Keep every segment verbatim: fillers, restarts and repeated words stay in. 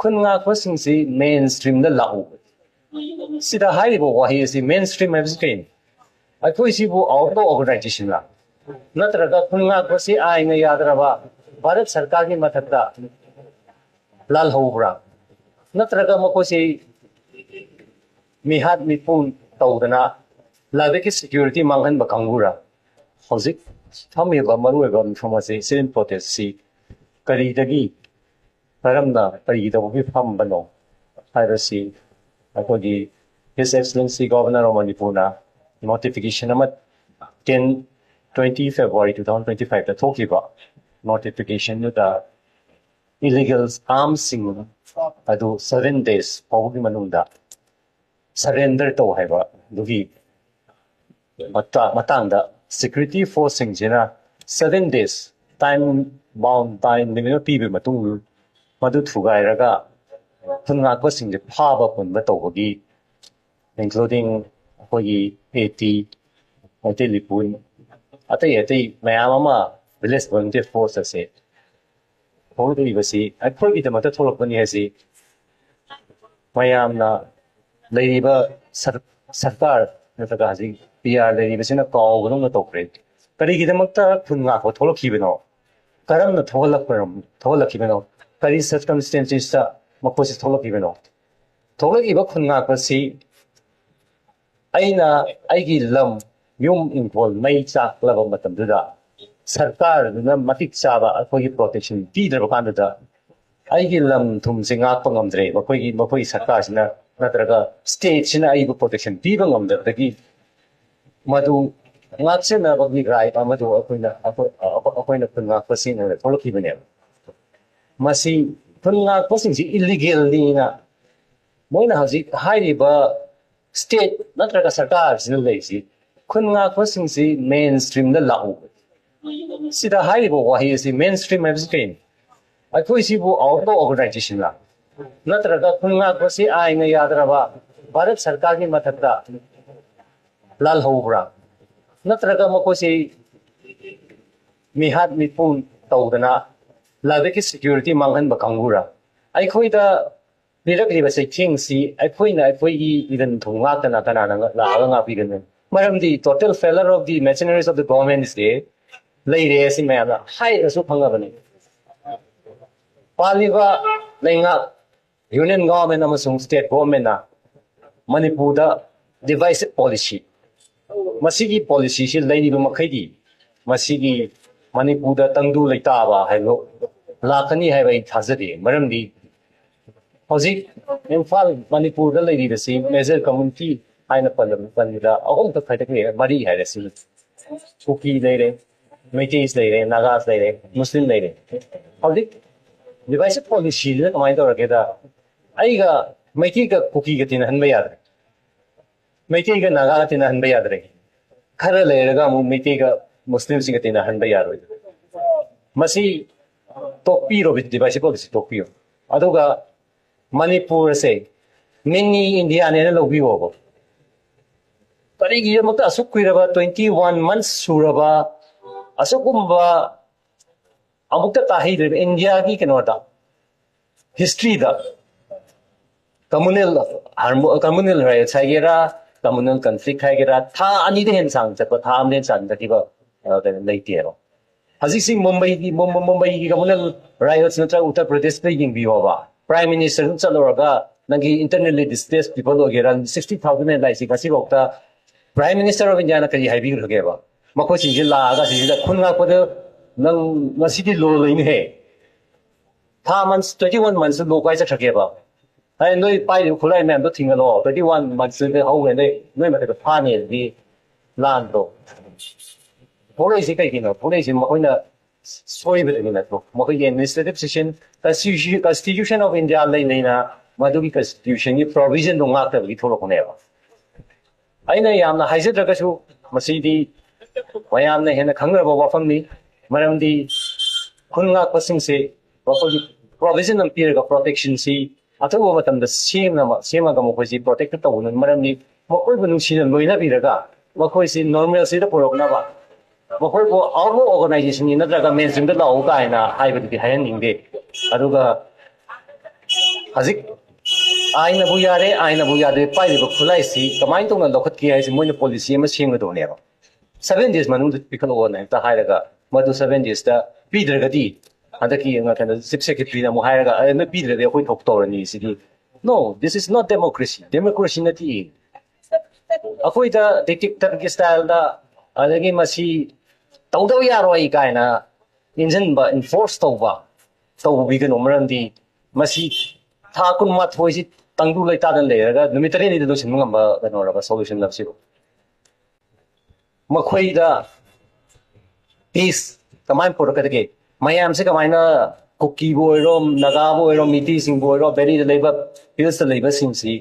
ꯈꯨꯟ ꯉꯥꯛꯄꯁꯤꯡꯁꯤ ꯃꯦꯟ ꯁ꯭ꯇ꯭ꯔꯤꯝꯗ ꯂꯥꯛꯎ꯫ ꯁꯤꯗ ꯍꯥꯏꯔꯤꯕ ꯋꯥꯍꯩ ꯑꯁꯤ, ꯃꯦꯟ ꯁ꯭ꯇ꯭ꯔꯤꯝ ꯍꯥꯏꯕꯁꯤ ꯀꯩꯅꯣ? ꯑꯩꯈꯣꯏꯁꯤꯕꯨ ꯑꯥꯎꯠ ꯑꯣꯐ ꯑꯣꯔꯒꯅꯥꯏꯖꯦꯁꯟꯂ? ꯅꯠꯇ꯭ꯔꯒ ꯈꯨꯟ ꯉꯥꯛꯄꯁꯤ ꯑꯥꯏꯟꯅ ꯌꯥꯗ꯭ꯔꯕ ꯚꯥꯔꯠ ꯁꯔꯀꯥꯔꯒꯤ ꯃꯊꯛꯇ ꯂꯥꯜꯍꯧꯕ꯭ꯔꯥ? ꯅꯠꯇ꯭ꯔꯒ ꯃꯈꯣꯏꯁꯤ ꯃꯤꯍꯥꯠ ꯃꯤꯄꯨꯟ ꯇꯧꯗꯅ ꯂꯥꯏꯕꯛꯀꯤ ꯁꯦꯀ꯭ꯌꯨꯔꯤꯇꯤ ꯃꯥꯡꯍꯟꯕ ꯀꯥꯡꯕꯨꯔꯥ? ꯍꯧꯖꯤꯛ ꯐꯝꯃꯤꯕ ꯃꯔꯨꯑꯣꯏꯕ ꯃꯤꯐꯝ ꯑꯁꯤ, ꯁꯤꯠ ꯏꯟ ꯄ꯭ꯔꯣꯇꯦꯁꯁꯤ ꯀꯔꯤꯗꯒꯤ, ꯀꯔꯝꯅ, ꯀꯔꯤꯒꯤꯗꯃꯛꯀꯤ ꯐꯝꯕꯅꯣ ꯍꯥꯏꯕꯁꯤ ꯑꯩꯈꯣꯏꯒꯤ His Excellency Governor of ꯃꯅꯤꯄꯨꯔꯅ ꯅꯣꯇꯤꯐꯤꯀꯦꯁꯟ ꯑꯃ ten twenty February two thousand twenty fiveꯇ ꯊꯣꯛꯈꯤꯕ ꯅꯣꯇꯤꯐꯤꯀꯦꯁꯟꯗꯨꯗ ꯏꯂꯤꯒꯦꯜ ꯑꯥꯔꯝꯁꯤꯡ ꯑꯗꯨ seven days ꯐꯥꯎꯕꯒꯤ ꯃꯅꯨꯡꯗ ꯁꯔꯦꯟꯗꯔ ꯇꯧ ꯍꯥꯏꯕ ꯑꯗꯨꯒꯤ ꯃꯇꯥ- ꯃꯇꯥꯡꯗ security ꯐꯣꯔꯁꯁꯤꯡꯁꯤꯅ seven days time bound time limit ꯑꯃ ꯄꯤꯕ ꯃꯇꯨꯡ ꯃꯗꯨ ꯊꯨꯒꯥꯏꯔꯒ ꯈꯨꯟ ꯉꯥꯛꯄꯁꯤꯡꯁꯦ ꯐꯥꯕ ꯄꯨꯟꯕ ꯇꯧꯕꯒꯤ, including ꯑꯩꯈꯣꯏꯒꯤ ꯑꯦ ꯇꯤ, ꯃꯩꯇꯩ ꯂꯤꯄꯨꯟ, ꯑꯇꯩ ꯑꯇꯩ ꯃꯌꯥꯝ ꯑꯃ ꯚꯤꯂꯦꯖ ꯚꯣꯂꯨꯟꯇꯤꯌꯔ ꯐꯣꯔꯁ ꯑꯁꯦ ꯊꯣꯛꯂꯛꯂꯤꯕꯁꯤ ꯑꯩꯈꯣꯏꯒꯤꯗꯃꯛꯇ ꯊꯣꯛꯂꯛꯄꯅꯤ ꯍꯥꯏꯁꯤ ꯃꯌꯥꯝꯅ, ꯂꯩꯔꯤꯕ ꯁꯔ- ꯁꯔꯀꯥꯔ ꯅꯠꯇ꯭ꯔꯒ ꯍꯧꯖꯤꯛ ꯄꯤ ꯑꯥꯔ ꯂꯩꯔꯤꯕꯁꯤꯅ ꯀꯥꯎꯕꯗꯧꯅ ꯇꯧꯈ꯭ꯔꯦ꯫ ꯀꯔꯤꯒꯤꯗꯃꯛꯇ ꯈꯨꯟ ꯉꯥꯛꯄ ꯊꯣꯛꯂꯛꯈꯤꯕꯅꯣ? ꯀꯔꯝꯅ ꯊꯣꯛꯍꯜꯂꯛꯄꯅꯣ ꯊꯣꯛꯍꯜꯂꯛꯈꯤꯕꯅꯣ? ꯀꯔꯤ ꯁꯔꯀꯝꯁꯇꯦꯟꯁꯦꯁꯇ ꯃꯈꯣꯏꯁꯤ ꯊꯣꯛꯂꯛꯈꯤꯕꯅꯣ? ꯊꯣꯛꯂꯛꯏꯕ ꯈꯨꯟ ꯉꯥꯛꯄꯁꯤ ꯑꯩꯅ ꯑꯩꯒꯤ ꯂꯝ, ꯌꯨꯝ ꯏꯪꯈꯣꯜ ꯃꯩ ꯆꯥꯛꯂꯕ ꯃꯇꯝꯗꯨꯗ ꯁꯔꯀꯥꯔꯗꯨꯅ ꯃꯇꯤꯛ ꯆꯥꯕ ꯑꯩꯈꯣꯏꯒꯤ ꯄ꯭ꯔꯣꯇꯦꯛꯁꯟ ꯄꯤꯗ꯭ꯔꯕ ꯀꯥꯟꯗꯨꯗ ꯑꯩꯒꯤ ꯂꯝ ꯊꯨꯝꯁꯦ ꯉꯥꯛꯄ ꯉꯝꯗ꯭ꯔꯦ꯫ ꯃꯈꯣꯏꯒꯤ, ꯃꯈꯣꯏꯒꯤ ꯁꯔꯀꯥꯔꯁꯤꯅ ꯅꯠꯇ꯭ꯔꯒ ꯁ꯭ꯇꯦꯠꯁꯤꯅ ꯑꯩꯕꯨ ꯄ꯭ꯔꯣꯇꯦꯛꯁꯟ ꯄꯤꯕ ꯉꯝꯗꯕꯗꯒꯤ ꯃꯗꯨ ꯉꯥꯛꯁꯦꯟꯅꯕꯒꯤ ꯔꯥꯏꯠ ꯑꯃꯗꯨ ꯑꯩꯈꯣꯏꯅ, ꯑꯩꯈꯣꯏ, ꯑꯩꯈꯣꯏꯅ ꯈꯨꯟ ꯉꯥꯛꯄꯁꯤꯡꯅ ꯊꯣꯛꯂꯛꯈꯤꯕꯅꯦꯕ꯫ ꯃꯁꯤ ꯈꯨꯟ ꯉꯥꯛꯄꯁꯤꯡꯁꯤ ꯏꯂꯤꯒꯦꯜꯅꯤꯅ ꯃꯣꯏꯅ ꯍꯧꯖꯤꯛ ꯍꯥꯏꯔꯤꯕ ꯁ꯭ꯇꯦꯠ ꯅꯠꯇ꯭ꯔꯒ ꯁꯔꯀꯥꯔꯁꯤꯅ ꯂꯩꯔꯤꯁꯤ, ꯈꯨꯟ ꯉꯥꯛꯄꯁꯤꯡꯁꯤ ꯃꯦꯟ ꯁ꯭ꯇ꯭ꯔꯤꯝꯗ ꯂꯥꯛꯎ꯫ ꯁꯤꯗ ꯍꯥꯏꯔꯤꯕ ꯋꯥꯍꯩ ꯑꯁꯤ, ꯃꯦꯟ ꯁ꯭ꯇ꯭ꯔꯤꯝ ꯍꯥꯏꯕꯁꯤ ꯀꯩꯅꯣ? ꯑꯩꯈꯣꯏꯁꯤꯕꯨ ꯑꯥꯎꯠ ꯑꯣꯐ ꯑꯣꯔꯒꯅꯥꯏꯖꯦꯁꯟꯂ? ꯅꯠꯇ꯭ꯔꯒ ꯈꯨꯟ ꯉꯥꯛꯄꯁꯤ ꯑꯥꯏꯟꯅ ꯌꯥꯗ꯭ꯔꯕ ꯚꯥꯔꯠ ꯁꯔꯀꯥꯔꯒꯤ ꯃꯊꯛꯇ ꯂꯥꯜꯍꯧꯕ꯭ꯔꯥ? ꯅꯠꯇ꯭ꯔꯒ ꯃꯈꯣꯏꯁꯤ ꯃꯤꯍꯥꯠ ꯃꯤꯄꯨꯟ ꯇꯧꯗꯅ ꯂꯥꯏꯕꯛꯀꯤ ꯁꯦꯀ꯭ꯌꯨꯔꯤꯇꯤ ꯃꯥꯡꯍꯟꯕ ꯀꯥꯡꯕꯨꯔꯥ? ꯑꯩꯈꯣꯏꯗ ꯄꯤꯔꯛꯂꯤꯕ ꯆꯩꯊꯦꯡꯁꯤ ꯑꯩꯈꯣꯏꯅ ꯑꯩꯈꯣꯏꯒꯤ ꯏꯔꯟ ꯊꯨꯝ ꯉꯥꯛꯇꯅ ꯀꯅꯥꯅ ꯂꯥꯛꯑꯒ ꯉꯥꯛꯄꯤꯒꯅꯤ? ꯃꯔꯝꯗꯤ total failure of the machineries of the government ꯁꯦ ꯂꯩꯔꯦ, ꯑꯁꯤ ꯃꯌꯥꯝꯅ ꯍꯥꯏꯔꯒꯁꯨ ꯈꯪꯉꯕꯅꯤ꯫ ꯄꯥꯜꯂꯤꯕ ꯂꯩꯉꯥꯛ, union government ꯑꯃꯁꯨꯡ state government ꯅ ꯃꯅꯤꯄꯨꯔꯗ divisive policy, ꯃꯁꯤꯒꯤ policy ꯁꯤ ꯂꯩꯔꯤꯕ ꯃꯈꯩꯗꯤ ꯃꯁꯤꯒꯤ ꯃꯅꯤꯄꯨꯔꯗ ꯇꯪꯗꯨ ꯂꯩꯇꯥꯕ ꯍꯥꯏꯕ ꯂꯥꯛꯀꯅꯤ ꯍꯥꯏꯕ ꯑꯩ ꯊꯥꯖꯗꯦ꯫ ꯃꯔꯝꯗꯤ ꯍꯧꯖꯤꯛ ꯏꯝꯐꯥꯜ, ꯃꯅꯤꯄꯨꯔꯗ ꯂꯩꯔꯤꯕꯁꯤ major community ꯍꯥꯏꯅ ꯄꯜꯂꯕ, ꯄꯟꯕꯗ ꯑꯍꯨꯝꯈꯛ ꯈꯥꯏꯗꯣꯛꯅꯩ, ꯃꯔꯤ ꯍꯥꯏꯔꯁꯤ꯫ ꯀꯨꯀꯤ ꯂꯩꯔꯦ, ꯃꯩꯇꯩꯁ ꯂꯩꯔꯦ, ꯅꯥꯒꯥꯁ ꯂꯩꯔꯦ, ꯃꯨꯁꯂꯤꯝ ꯂꯩꯔꯦ꯫ ꯍꯧꯖꯤꯛ divisive policy ꯁꯤꯅ ꯀꯃꯥꯏꯅ ꯇꯧꯔꯒꯦꯗ, ꯑꯩꯒ ꯃꯩꯇꯩꯒ ꯀꯨꯀꯤꯒ ꯇꯤꯟꯅꯍꯟꯕ ꯌꯥꯗ꯭ꯔꯦ, ꯃꯩꯇꯩꯒ ꯅꯥꯒꯥꯒ ꯇꯤꯟꯅꯍꯟꯕ ꯌꯥꯗ꯭ꯔꯦ, ꯈꯔ ꯂꯩꯔꯒ ꯑꯃꯨꯛ ꯃꯩꯇꯩꯒ ꯃꯨꯁꯂꯤꯝꯁꯤꯡꯒ ꯇꯤꯟꯅꯍꯟꯕ ꯌꯥꯔꯣꯏ꯫ ꯃꯁꯤ ꯇꯣꯛꯄꯤꯔꯣ, divisive policy ꯇꯣꯛꯄꯤꯌꯣ꯫ ꯑꯗꯨꯒ ꯃꯅꯤꯄꯨꯔꯁꯦ mini India ꯅꯦꯅ ꯂꯧꯕꯤꯌꯣꯕ꯫ ꯀꯔꯤꯒꯤꯗꯃꯛꯇ ꯑꯁꯨꯛ ꯀꯨꯏꯔꯕ, twenty one months ꯁꯨꯔꯕ, ꯑꯁꯨꯒꯨꯝꯕ ꯑꯃꯨꯛꯇ ꯇꯥꯍꯩꯗ꯭ꯔꯤꯕ ꯏꯟꯗꯤꯌꯥꯒꯤ ꯀꯩꯅꯣꯗ, history ꯗ communal, communal riots ꯍꯥꯏꯒꯦꯔꯥ, communal conflict ꯍꯥꯏꯒꯦꯔꯥ, ꯊꯥ ꯑꯅꯤꯗ ꯍꯦꯟꯅ ꯁꯥꯡꯅ ꯆꯠꯄ, ꯊꯥ ꯑꯃꯗ ꯍꯦꯟꯅ ꯁꯥꯡꯅ ꯆꯠꯈꯤꯕ, ꯑ, ꯀꯩꯅꯣ ꯂꯩꯇꯦꯕ꯫ ꯍꯧꯖꯤꯛꯁꯤ ꯃꯨꯝꯕꯩꯒꯤ, ꯃꯨꯝ-, ꯃꯨꯝꯕꯩꯒꯤ communal riots ꯅꯠꯇ꯭ꯔꯒ ꯎꯠꯇꯔ ꯄ꯭ꯔꯗꯦꯁꯇ ꯌꯦꯡꯕꯤꯌꯣꯕ꯫ Prime Minister ꯑꯗꯨꯝ ꯆꯠꯂꯨꯔꯒ ꯅꯪꯒꯤ internally displaced people ꯑꯣꯏꯒꯦꯔꯥ, sixty thousand ꯍꯦꯟꯅ ꯂꯥꯛꯏꯁꯤ ꯉꯁꯤꯐꯥꯎꯗ Prime Minister of India ꯅ ꯀꯔꯤ ꯍꯥꯏꯕꯤꯈ꯭ꯔꯒꯦꯕ? ꯃꯈꯣꯏꯁꯤꯡꯁꯤ ꯂꯥꯛꯑꯒ ꯁꯤꯁꯤꯗ ꯈꯨꯟ ꯉꯥꯛꯄꯗ ꯅꯪ ꯉꯁꯤꯗꯤ ꯂꯣ ꯂꯩꯅꯤꯍꯦ꯫ ꯊꯥ months, twenty one months ꯂꯣ ꯀꯥꯏ ꯆꯠꯈ꯭ꯔꯒꯦꯕ? ꯍꯥꯏ, ꯅꯣꯏ ꯄꯥꯏꯔꯤꯕ ꯈꯨꯠꯂꯥꯏ ꯃꯌꯥꯝꯗꯣ ꯊꯤꯡꯒꯠꯂꯣ꯫ Twenty one months ꯍꯧꯈ꯭ꯔꯦ, ꯅꯣꯏ, ꯅꯣꯏ ꯃꯊꯛꯇ ꯐꯥꯅꯤ ꯑꯗꯨꯗꯤ ꯂꯥꯟꯗ꯭ꯔꯣ? ꯊꯣꯛꯂꯛꯏꯁꯤ ꯀꯩꯒꯤꯅꯣ? ꯊꯣꯛꯂꯛꯏꯁꯤ ꯃꯈꯣꯏꯅ ꯁꯣꯏꯕꯗꯒꯤ ꯅꯠꯇ꯭ꯔꯣ? ꯃꯈꯣꯏꯒꯤ administrative system, constitution, constitution of India ꯂꯩ ꯂꯩꯅ ꯃꯗꯨꯒꯤ constitution ꯒꯤ provision ꯗꯣ ꯉꯥꯛꯇꯕꯒꯤ ꯊꯣꯛꯂꯛꯄꯅꯦꯕ꯫ ꯑꯩꯅ ꯌꯥꯝꯅ ꯍꯥꯏꯖꯗ꯭ꯔꯒꯁꯨ ꯃꯁꯤꯗꯤ ꯃꯌꯥꯝꯅ ꯍꯦꯟꯅ ꯈꯪꯅꯔꯕ ꯋꯥꯐꯝꯅꯤ꯫ ꯃꯔꯝꯗꯤ ꯈꯨꯟ ꯉꯥꯛꯄꯁꯤꯡꯁꯦ ꯃꯈꯣꯏꯒꯤ provision ꯑꯃ ꯄꯤꯔꯒ protection ꯁꯤ ꯑꯊꯨꯕ ꯃꯇꯝꯗ ꯁꯦꯝꯅꯕ, ꯁꯦꯝꯃꯒ ꯃꯈꯣꯏꯁꯤ protect ꯇꯧꯒꯅꯤ꯫ ꯃꯔꯝꯗꯤ ꯃꯈꯣꯏꯕꯨ ꯅꯨꯡꯁꯤꯅ ꯂꯣꯏꯅꯕꯤꯔꯒ ꯃꯈꯣꯏꯁꯤ normalcy ꯗ ꯄꯨꯔꯛꯅꯕ, ꯃꯈꯣꯏꯕꯨ outlaw organization ꯅꯤ ꯅꯠꯇ꯭ꯔꯒ mainstream ꯗ ꯂꯥꯛꯎ ꯀꯥꯏꯅ ꯍꯥꯏꯕꯗꯨꯗꯤ ꯍꯥꯏꯍꯟꯅꯤꯡꯗꯦ꯫ ꯑꯗꯨꯒ ꯍꯧꯖꯤꯛ ꯑꯥꯏꯟꯅꯕꯨ ꯌꯥꯔꯦ, ꯑꯥꯏꯟꯅꯕꯨ ꯌꯥꯗꯦ, ꯄꯥꯏꯔꯤꯕ ꯈꯨꯠꯂꯥꯏꯁꯤ ꯀꯃꯥꯏꯅ ꯇꯧꯅ ꯂꯧꯈꯠꯀꯦ ꯍꯥꯏꯁꯤ ꯃꯣꯏꯅ ꯄꯣꯂꯤꯁꯤ ꯑꯃ ꯁꯦꯝꯒꯗꯧꯕꯅꯦꯕ꯫ ꯁꯚꯦꯟ ꯗꯦꯖ ꯃꯅꯨꯡꯗ ꯄꯤꯈꯠꯂꯛꯑꯣꯅ ꯍꯦꯛꯇ ꯍꯥꯏꯔꯒ, ꯃꯗꯨ ꯁꯚꯦꯟ ꯗꯦꯖꯇ ꯄꯤꯗ꯭ꯔꯒꯗꯤ ꯍꯟꯗꯛꯀꯤ ꯀꯩꯅꯣ ꯆꯤꯐ ꯁꯦꯀ꯭ꯔꯦꯇꯔꯤꯅ ꯑꯃꯨꯛ ꯍꯥꯏꯔꯒ, "ꯑꯦ, ꯅꯣꯏ ꯄꯤꯗ꯭ꯔꯗꯤ ꯑꯩꯈꯣꯏ ꯊꯣꯛ ꯇꯧꯔꯅꯤ ꯁꯤꯗꯤ"꯫ No, this is not democracy. Democracy ꯅꯠꯇꯦ꯫ ꯑꯩꯈꯣꯏꯗ ꯗꯤꯛꯇꯦꯇꯔꯒꯤ ꯁ꯭ꯇꯥꯏꯜꯗ, ꯑꯗꯒꯤ ꯃꯁꯤ ꯇꯧꯗꯕ ꯌꯥꯔꯣꯏ ꯀꯥꯏꯅ ꯏꯟꯖꯟꯕ, ꯏꯟꯐꯣꯔꯁ ꯇꯧꯕ ꯇꯧꯕꯤꯒꯅꯨ꯫ ꯃꯔꯝꯗꯤ ꯃꯁꯤ ꯊꯥ ꯀꯨꯟꯃꯥꯊꯣꯏꯁꯤ ꯇꯪꯗꯨ ꯂꯩꯇꯥꯗꯅ ꯂꯩꯔꯒ ꯅꯨꯃꯤꯠ ꯇꯔꯦꯠꯅꯤꯗ ꯂꯣꯏꯁꯤꯟꯕ ꯉꯝꯕ ꯀꯩꯅꯣꯔꯕ ꯁꯣꯂꯨꯁꯟ ꯑꯁꯤꯕꯨ? ꯃꯈꯣꯏꯗ ꯄꯤꯁ ꯀꯃꯥꯏꯅ ꯄꯨꯔꯛꯀꯗꯒꯦ? ꯃꯌꯥꯝꯁꯦ ꯀꯃꯥꯏꯅ, ꯀꯨꯀꯤꯕꯨ ꯑꯣꯏꯔꯣ, ꯅꯥꯒꯥꯕꯨ ꯑꯣꯏꯔꯣ, ꯃꯤꯇꯩꯁꯤꯡꯕꯨ ꯑꯣꯏꯔꯣ, ꯚꯦꯂꯤꯗ ꯂꯩꯕ, ꯍꯤꯜꯁꯇ ꯂꯩꯕꯁꯤꯡꯁꯤ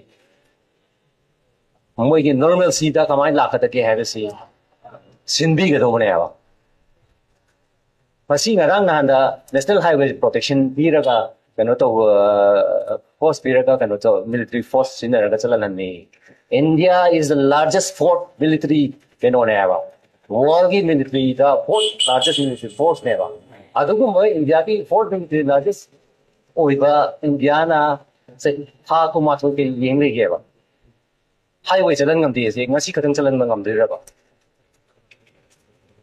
ꯃꯣꯏꯒꯤ ꯅꯣꯔꯃꯦꯜꯁꯤꯗ ꯀꯃꯥꯏꯅ ꯂꯥꯛꯀꯗꯒꯦ ꯍꯥꯏꯕꯁꯤ ꯁꯤꯟꯕꯤꯒꯗꯧꯕꯅꯦꯕ꯫ ꯃꯁꯤ ꯉꯔꯥꯡ ꯅꯍꯥꯟꯗ ꯅꯦꯁꯅꯦꯜ ꯍꯥꯏꯋꯦ ꯄ꯭ꯔꯣꯇꯦꯛꯁꯟ ꯄꯤꯔꯒ ꯀꯩꯅꯣ ꯇꯧꯕ, ꯐꯣꯔꯁ ꯄꯤꯔꯒ ꯀꯩꯅꯣ ꯇꯧ, ꯃꯤꯂꯤꯇꯔꯤ ꯐꯣꯔꯁ ꯁꯤꯖꯤꯟꯅꯔꯒ ꯆꯠꯍꯜꯍꯟꯅꯤ꯫ India is the largest fourth military ꯀꯩꯅꯣꯅꯦ ꯍꯥꯏꯕ, ꯋꯥꯔꯜꯒꯤ ꯃꯤꯂꯤꯇꯔꯤꯗ ꯐꯣꯔꯠ ꯂꯥꯔꯖꯦꯁ ꯃꯤꯂꯤꯇꯔꯤ ꯐꯣꯔꯁꯅꯦꯕ꯫ ꯑꯗꯨꯒꯨꯝꯕ ꯏꯟꯗꯤꯌꯥꯒꯤ ꯐꯣꯔꯠ ꯃꯤꯂꯤꯇꯔꯤ ꯂꯥꯔꯖꯦꯁ ꯑꯣꯏꯕ ꯏꯟꯗꯤꯌꯥꯅ ꯆꯍꯤ ꯊꯥ ꯀꯨꯟꯃꯥꯊꯣꯏ ꯀꯩ ꯌꯦꯡ ꯂꯩꯒꯦꯕ? ꯍꯥꯏꯋꯦ ꯆꯠꯍꯟ ꯉꯝꯗꯦ ꯑꯁꯤ ꯉꯁꯤ ꯈꯛꯇꯪ ꯆꯠꯍꯟꯕ ꯉꯝꯗꯣꯏꯔꯕ?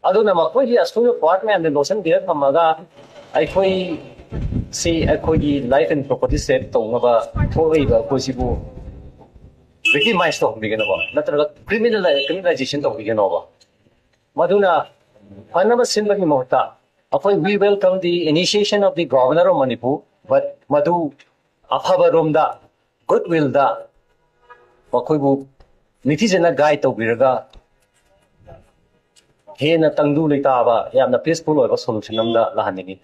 ꯑꯗꯨꯅ ꯃꯈꯣꯏꯒꯤ ꯑꯁꯣꯏꯕ ꯄꯥꯔꯠ ꯃꯌꯥꯝꯁꯦ ꯂꯣꯠꯁꯤꯟꯕꯤꯔ ꯊꯝꯃꯒ ꯑꯩꯈꯣꯏ ꯁꯤ ꯑꯩꯈꯣꯏꯒꯤ life and property save ꯇꯧꯅꯕ ꯊꯣꯛꯂꯛꯏꯕ ꯑꯩꯈꯣꯏꯁꯤꯕꯨ victimize ꯇꯧꯍꯟꯕꯤꯒꯅꯕ, ꯅꯠꯇ꯭ꯔꯒ criminal, criminalization ꯇꯧꯕꯤꯒꯅꯣꯕ꯫ ꯃꯗꯨꯅ ꯐꯅꯕ ꯁꯤꯟꯕꯒꯤ ꯃꯍꯨꯠꯇ ꯑꯩꯈꯣꯏ we welcome the initiation of the Governor of Manipur, but ꯃꯗꯨ ꯑꯐꯕ ꯔꯣꯝꯗ, ꯒꯨꯗ ꯋꯤꯜꯗ ꯃꯈꯣꯏꯕꯨ ꯅꯤꯡꯊꯤꯖꯅ ꯒꯥꯏꯗ ꯇꯧꯕꯤꯔꯒ ꯍꯦꯟꯅ ꯇꯪꯗꯨ ꯂꯩꯇꯥꯕ, ꯌꯥꯝꯅ ꯄꯤꯁꯐꯨꯜ ꯑꯣꯏꯕ ꯁꯣꯂꯨꯁꯟ ꯑꯃꯗ ꯂꯥꯛꯍꯟꯅꯤꯡꯉꯤ꯫